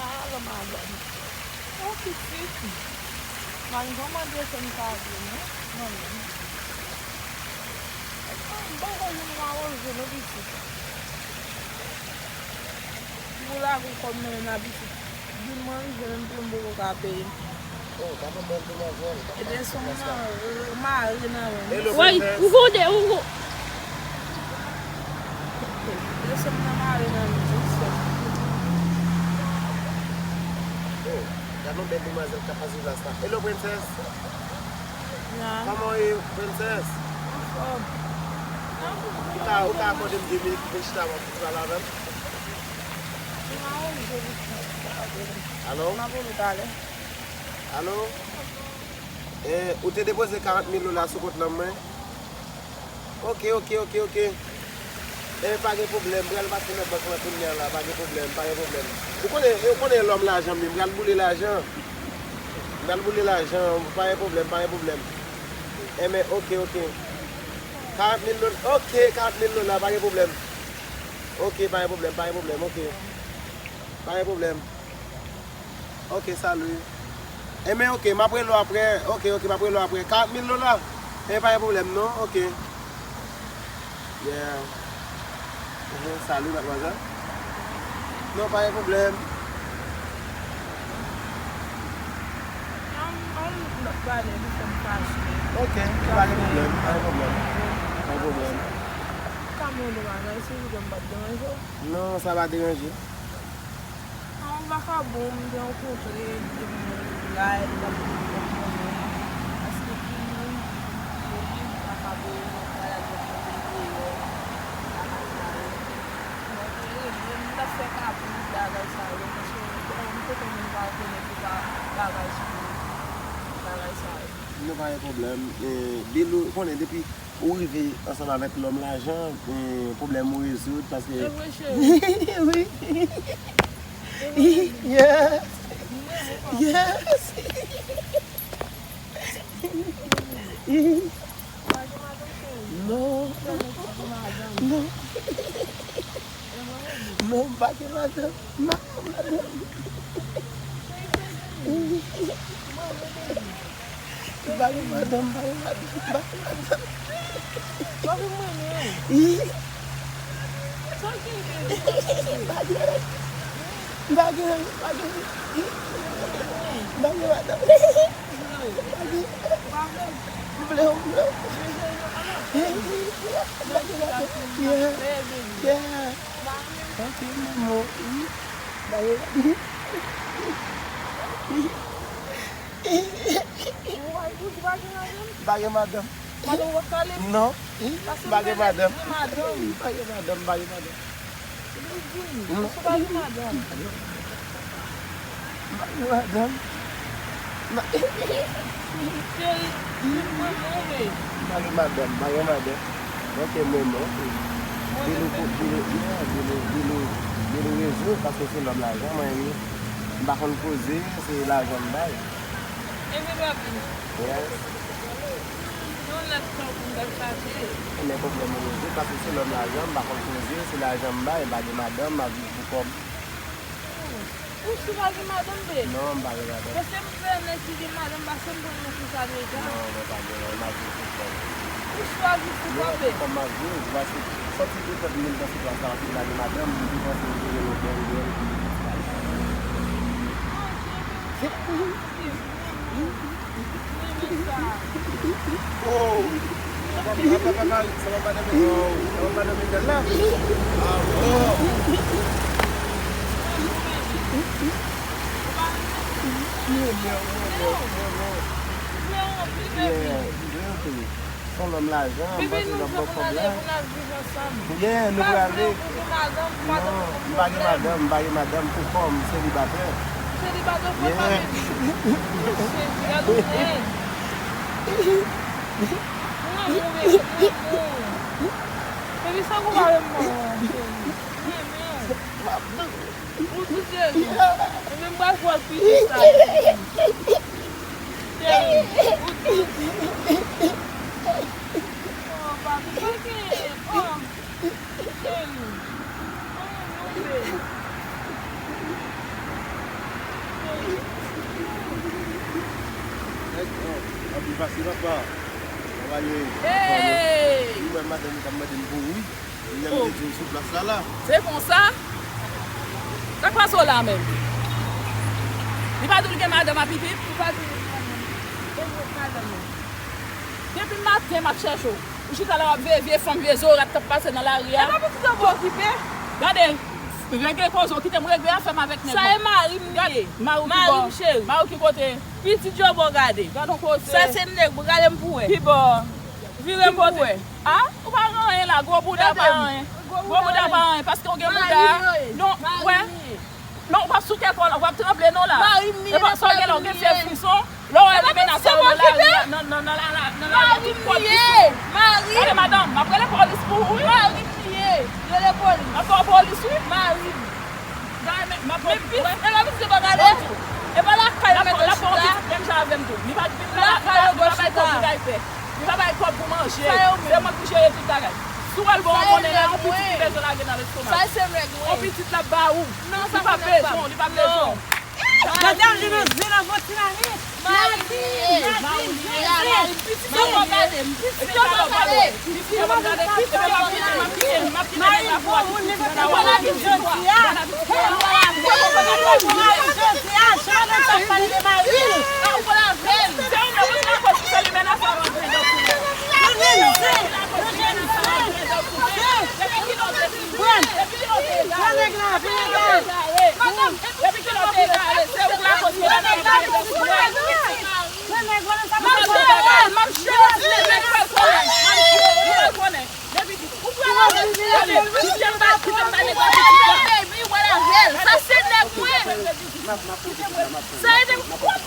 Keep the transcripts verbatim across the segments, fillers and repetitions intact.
Alò, madanm. Yon pitit. Mwen pa mande sa m ta vle, non. Non, non. Bon, bon, nou aranje, non, pitit. Pou lage kòb nan men pitit. Vin manje, menm tou m poko ka peye. Oh, gade yon bèl demwazèl. Epi son mari nan men. Hello, princess. Ou gode, ou go- Epi son nan mari nan men, wi, sè. Oh, gade yon bèl demwazèl k ap pase sou glas la. Hello, princess. Kòman w ye, princess? Anfòm. Ou ka, ou ka akòde m de minit pou m chita avè w, pou m pale avè l? Alo? Alo? Eh, ou te depoze karant mil dola sou kont lan mwen? Ok, ok, ok, ok. Eh, pa gen pwoblèm, m pral pase nan bank lan kounye a la, pa gen pwoblèm, pa gen pwoblèm. Ou konnen, ou konnen lòm lajan m ye, m pral boule lajan. M pral boule lajan, pa gen pwoblèm, pa gen pwoblèm. Enben, ok, ok. Karant mil dola, ok, karant mil dola, pa gen pwoblèm. Ok, pa gen pwoblèm, pa gen pwoblèm, ok. Pa gen pwoblèm. Ok, salut. Enben, ok, m ap rele w aprè. Ok, ok, m ap rele w aprè. Karant mil dola? Enben, pa gen pwoblèm, non? Ok. Yeah. Mhm, salut, madmwazèl. Non, pa gen pwoblèm. An, an, n ap pale, li fè m fache. Ok, pa gen pwoblèm, pa gen pwoblèm. Pa gen pwoblèm. Ka mande bagay, silvouplè, m p ap deranje w? Non, sa pa deranje. Yon vakabon m te rankontre, li te vin lay, li t ap vin pran mwen, paske pi moun ki vin touye li, li pa ka voye yon vwayaj yon moun deyò lakay la yo. Donk, li rele m, li t ap fè kabrit, bagay sa yo, paske, bon, m te konn pa konnen ki pa bagay sou bagay sa yo. Non, pa gen pwoblèm. Eh, Bilou, konnen depi ou rive ansanm avèk lòm lajan, eh, pwoblèm ou rezoud, paske... Se vre, cheri. Wi. Yes. Yes. Non. Non. Non, m pa gen madanm. M pa gen madanm. M pa gen madanm, m pa gen madanm, m pa gen madanm. Wi. M pa gen, m pa gen, m pa gen, m pa gen madanm. M pa gen. M vle w, m vle w. M pa gen madanm. Yeah. Yeah. Ok, maman. Wi. M pa gen madanm. Ou pa gen madanm? M pa gen madanm. Madanm w ap pale? Non. M pa gen madanm. M pa gen madanm, m pa gen madanm. Ou pa gen madanm? M pa gen madanm. M pa gen madanm. M pa gen madanm. Cheri, mwen, mwen, mwen. M pa gen madanm, m pa gen madanm. Ok, mwen, mwen, ok. Bilou, Bilou, yeah, Bilou, Bilou, Bilou rezoud, paske se lòm lajan mwen ye. M pa konn koze, se lajan m bay. Ebyen, papi. Yes. Yon lèt tankou m t ap chache. Ebyen, pwoblèm ou rezoud, paske se lòm lajan, m pa konn koze, se lajan m bay, m pa gen madanm, m ap viv pou kò m. Ou si pa gen madanm, babe? Non, m pa gen madanm. Paske m fè nèg ki gen madanm, paske m konn yo konsa deja. Non, mwen pa gen, mwen pa gen pou kò m. Ou chwazi pou kò m, babe? Kòm m ap viv, paske sòti de tèt mwen nan sitiyasyon sa, paske m pa gen madanm, m te panse m te gen yon bèl gèl ki... Oh! Sa pa, sa pa, sa pa, sa pa madanm Etèl la? Ah, bon. Mwen renmen w, mwen renmen w, mwen renmen w. Yeah, mwen renmen w. Son lòm lajan, m panse lòm bò kòb la. Yeah, nou prale. Non, m pa gen madanm, m pa gen madanm, m selibatè. Selibatè, ou fè sa vle di? Jezi, gade yon nèg. Ou renmen w, baby, ou renmen w. Baby, sa ou pa renmen mwen, cheri? Ou renmen w. Ou di cheri. Ebyen, m pral fè w piti sa. Cheri, ou di. Oh, papi, pa gen. Oh, cheri. Oh, mon Dieu. Pase papa. Travay yo ye. Hey! Ou wè madanm ou t ap mande m pou ou wi. Li menm te di w sou plas la la. Se konsa? Sa k pase w la menm? Li pa di w li gen madanm ak pitit? Li pa di w li gen madanm. Depi maten m ap chèche w. Ou chita la w ap veye vye fanm, vye zorat k ap pase nan lari a. E pa pitit yo pou okipe? Gade, regle koze w, kite m regle afè m avèk nèg mwen. Sa e mari m li ye. Mari w ki bò? Mari m cheri. Mari w ki kote? Pitit yo bò gade. Gade yon koze. Sa se nèg, gade m pou wè. Ki bò? Vire m pou wè. A? Ou pa gen anyen la, gwo bouda pa anyen. Gwo bouda pa anyen, paske w gen bouda. Non, wè. Non, ou p ap sou kè kò w la, w ap tranble non la. Mari m li ye. E pa sa w gen la, w gen fyèv frison. Lè w wè li menasan w nan lari a, nan, nan, nan, nan, nan, nan lari a, tout kòd ki sou ou. Gade madanm, m ap rele polis pou ou wi. Mari m li ye. Rele polis. M ap ba w polis wi. Mari m. Gade men, m ap ba w, wè. E pa pitit yo pa gade. E pa lakay yo mete chita. Menm jan avè m tou. Li pa, li pa, li pa, li pa bay kòb pou gay pè. Li pa bay kòb pou manje. Se mwen ki jere tout bagay. Si w al bon, ou konnen la, yon pitit ki bezwen lage nan lestomak. Sa se règ mwen. Yon pitit l ap ba ou. Non, sa pa bezwen, li pa bezwen. Gade al jwenn nan zen nan vòt ti mari. Mari m li ye. Mari m li ye. Pitit yo pa gade m. Pitit yo pa gade m. Pitit yo pa gade m. Pitit yo pa gade m. Mari m bon moun, li pa gade m. Jodi a. Mari m jodi a, jan nan sa pale de mari. Sa se nèg mwen. Sa e nèg mwen.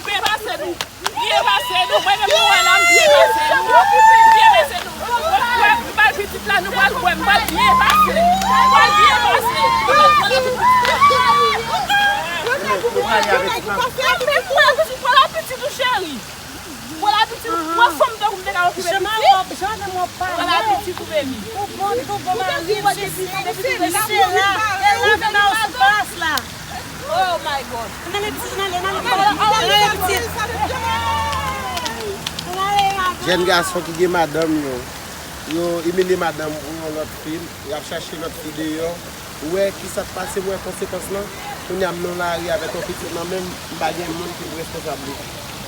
Byen pase nou. Byen pase nou. Mwen menm nou wè la, m byen pase nou. M byen pase nou. Wè, m bay pitit la, nou pral wè, m pral byen pase. M pral byen pase. Ou pral pitit ou cheri. Pran la pitit ou, pran fanm tankou m te ka okipe pitit. Pran la pitit ou, baby. Ou bon, ou bon mari, depi, depi, depi se la, e la menm nan sou plas la. Oh my God. Ann ale pitit, ann ale, ann ale, ann ale pitit. Ann ale madanm. Jèn gason ki gen madanm yo, yo imilye madanm pou yon lòt fi, y ap chache lòt fi deyò. Ou wè kisa k pase, m wè konsekans lan. Kounye a m nan lari avèk yon pitit nan men m, m pa gen moun ki pou responsab li.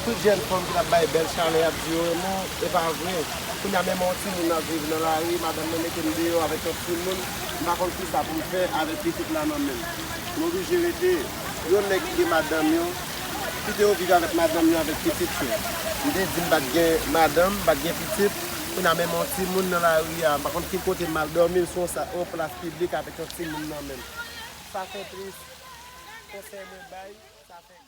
Tout jèn fanm ki t ap bay bèl chalè, y ap di yo renmen w, e pa vre. Kounye a menm yon timoun n ap viv nan lari, madanm mwen mete m deyò avèk yon timoun, m pa konn kisa pou m fè avèk pitit la nan men m. M oblije rete. Yon nèg ki gen madanm yo, kite yo viv avèk madanm yo, avèk pitit yo. M te di m pa t gen madanm, m pa t gen pitit, kounye a menm yon timoun nan lari a, m pa konn ki kote m al dòmi, m sou yon sa, yon plas piblik avèk yon timoun nan men m. Sa fè tris. Konsèy mwen bay, sa fè